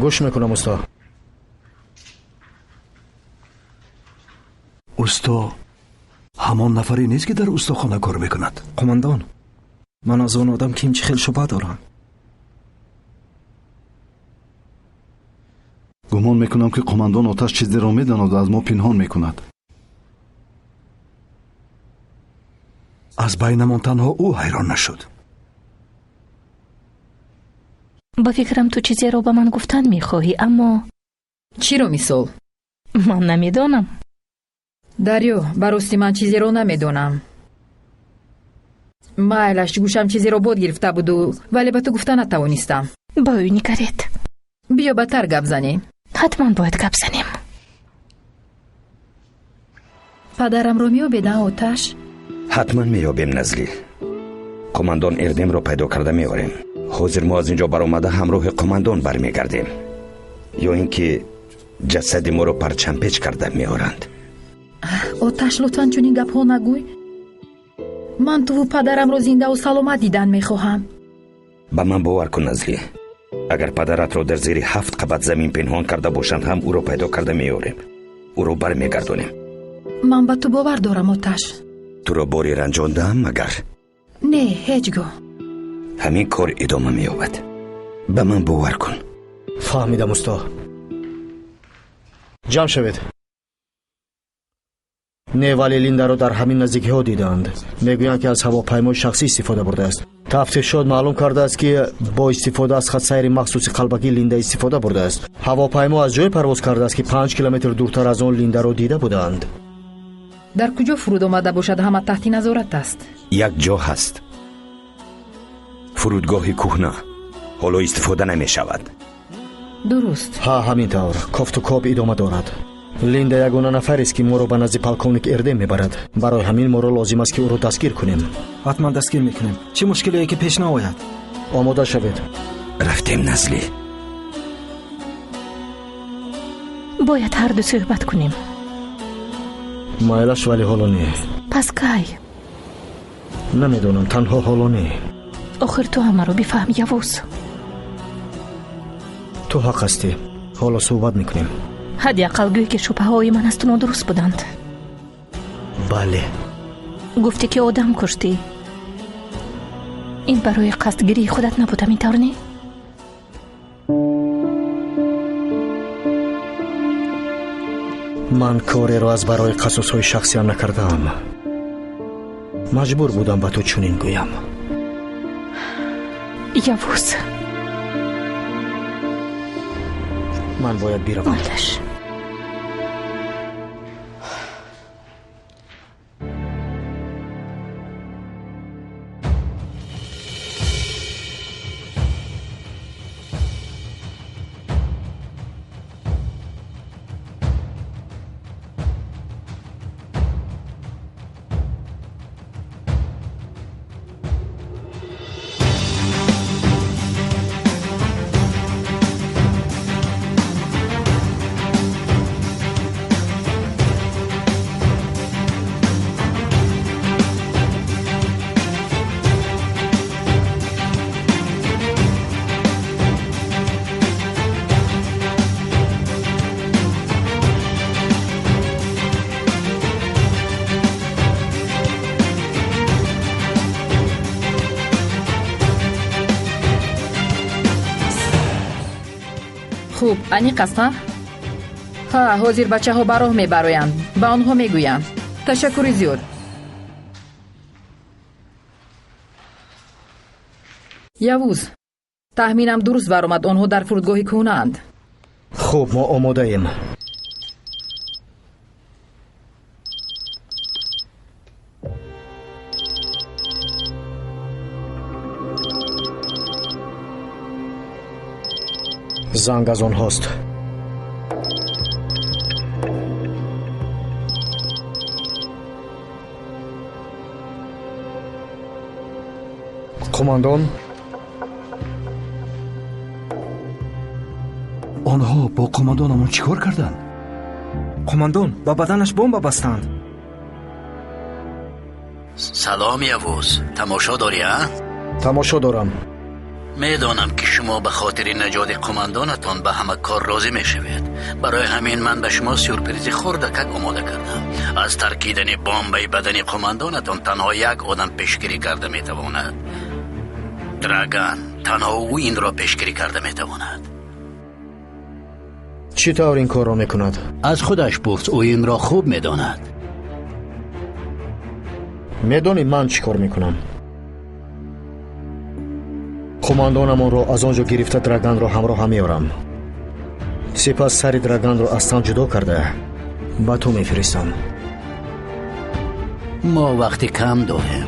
Гӯш мекунам, усто. Усто ҳамон нафаре нест, ки дар устохона кор мекунад. Қумондон, ман аз он одам кимчи хел шубҳа дорам. Гумон мекунам, ки қумондон Оташ чизеро медонад ва аз мо пинҳон мекунад. Аз байнамон танҳо ӯ ҳайрон нашуд. Ба фикрам, ту чизеро ба ман гуфтан мехоҳӣ, аммо Чиро, мисол? Ман намедонам. Дарё, ба рости ман чизеро намедонам. Майлаш, гӯшам чизеро бод гирифта буду, вале ба ту гуфта натавонистам. Ба ӯ нигаред. Биё, бадтар гап занем. Ҳатман бояд гап занем. Падарамро меёбед, а, Оташ? Ҳатман меёбем, Назлӣ. Қумандон Эрдемро пайдо карда меорем. Ҳозир мо аз ин ҷо баромада, ҳамроҳи қумандон бармегардем, ё ин ки ҷасади моро парчампеч карда меоранд. Оташ, лутфан чунин гапҳо нагӯй. Ман туву падарамро зиндаву саломат дидан мехоҳам. Ба ман бовар кун, Назлӣ, агар падаратро дар зери ҳафт қабат замин пинҳон карда бошанд ҳам, ӯро пайдо карда меорем, ӯро бармегардонем. Ман ба ту бовар дорам, Оташ. Туро боре ранҷондаам магар? Не, ҳеҷ гоҳ. Ҳамин кор идома меёбад, ба ман бовар кун. Фаҳмидам, усто. Ҷамъ шавед. Не, вале Линдаро дар ҳамин наздикиҳо дидаанд. Мегӯянд, ки аз ҳавопаймои шахсӣ истифода бурдааст. Тафтишот маълум кардааст, ки бо истифода аз хатсайри махсуси қалбакӣ Линда истифода бурдааст. Ҳавопаймо аз ҷое парвоз кардааст, ки 5 километр дуртар аз он Линдаро дида буданд. Дар куҷо фуруд омада бошад, ҳама таҳти назорат аст. Як ҷо ҳаст, фурудгоҳи кӯҳна, ҳоло истифода намешавад. Дуруст. Ҳа, ҳамин тавр. Кофту коб идома дорад. Линда ягона нафарест, ки моро ба назди полковник Эрдем мебарад. Барои ҳамин моро лозим аст, ки ӯро дастгир кунем. Ҳатман дастгир мекунем, чӣ мушкилие ки пеш наояд. Омода шавед. Рафтем, Назлӣ. Бояд ҳарду суҳбат кунем. Майлаш, вале ҳоло не. Пас кай? Намедонам, танҳо ҳоло не. Охир ту ҳамаро бифаҳм, Явуз. Ту ҳақ ҳастӣ, ҳоло суҳбат мекунем. Ҳадди ақал гӯй, ки шубҳаҳои ман аз ту нодуруст буданд. Бале. Гуфтӣ, ки одам куштӣ. Ин барои қасдгирии худат набуд, ҳамин тавр не? Ман кореро аз барои қасосҳои шахсиам накардаам. Маҷбур будам ба ту чунин гӯям. Явуз. Ман бояд биравам. Майлаш. Хуб, аниқ аст, ҳа? Ҳа, ҳозир бачаҳо ба роҳ мебароянд, ба онҳо мегӯям. Ташаккури зиёд. Явуз, таҳминам дуруст баромад, онҳо дар фурудгоҳи кӯҳнаанд. Хуб, мо омодаем. Занг аз онҳост. Қумандон. Онҳо бо қумандонамон чӣ кор карданд? Қумандон, ба баданаш бомба бастанд. Салом, Явуз, тамошо дорӣ, а? Тамошо дорам. Медонам, ки шумо ба хотири наҷоти қумандонатон ба ҳама кор розӣ мешавед. Барои ҳамин ман ба шумо сюрпризи хурдакак омода кардам. Аз таркидани бомбаи бадани қумандонатон танҳо як одам пешгирӣ карда метавонад. Драган, танҳо ӯ инро пешгирӣ карда метавонад. Чӣ тавр ин корро мекунад? Аз худаш пурс, ӯ инро хуб медонад. Медонӣ ман чӣ кор мекунам? Қумандонамонро аз он ҷо гирифта Драганро ҳамроҳам меорам. Сипас сари Драганро аз тан ҷудо карда ба ту мефиристам. Мо вақти кам дорем.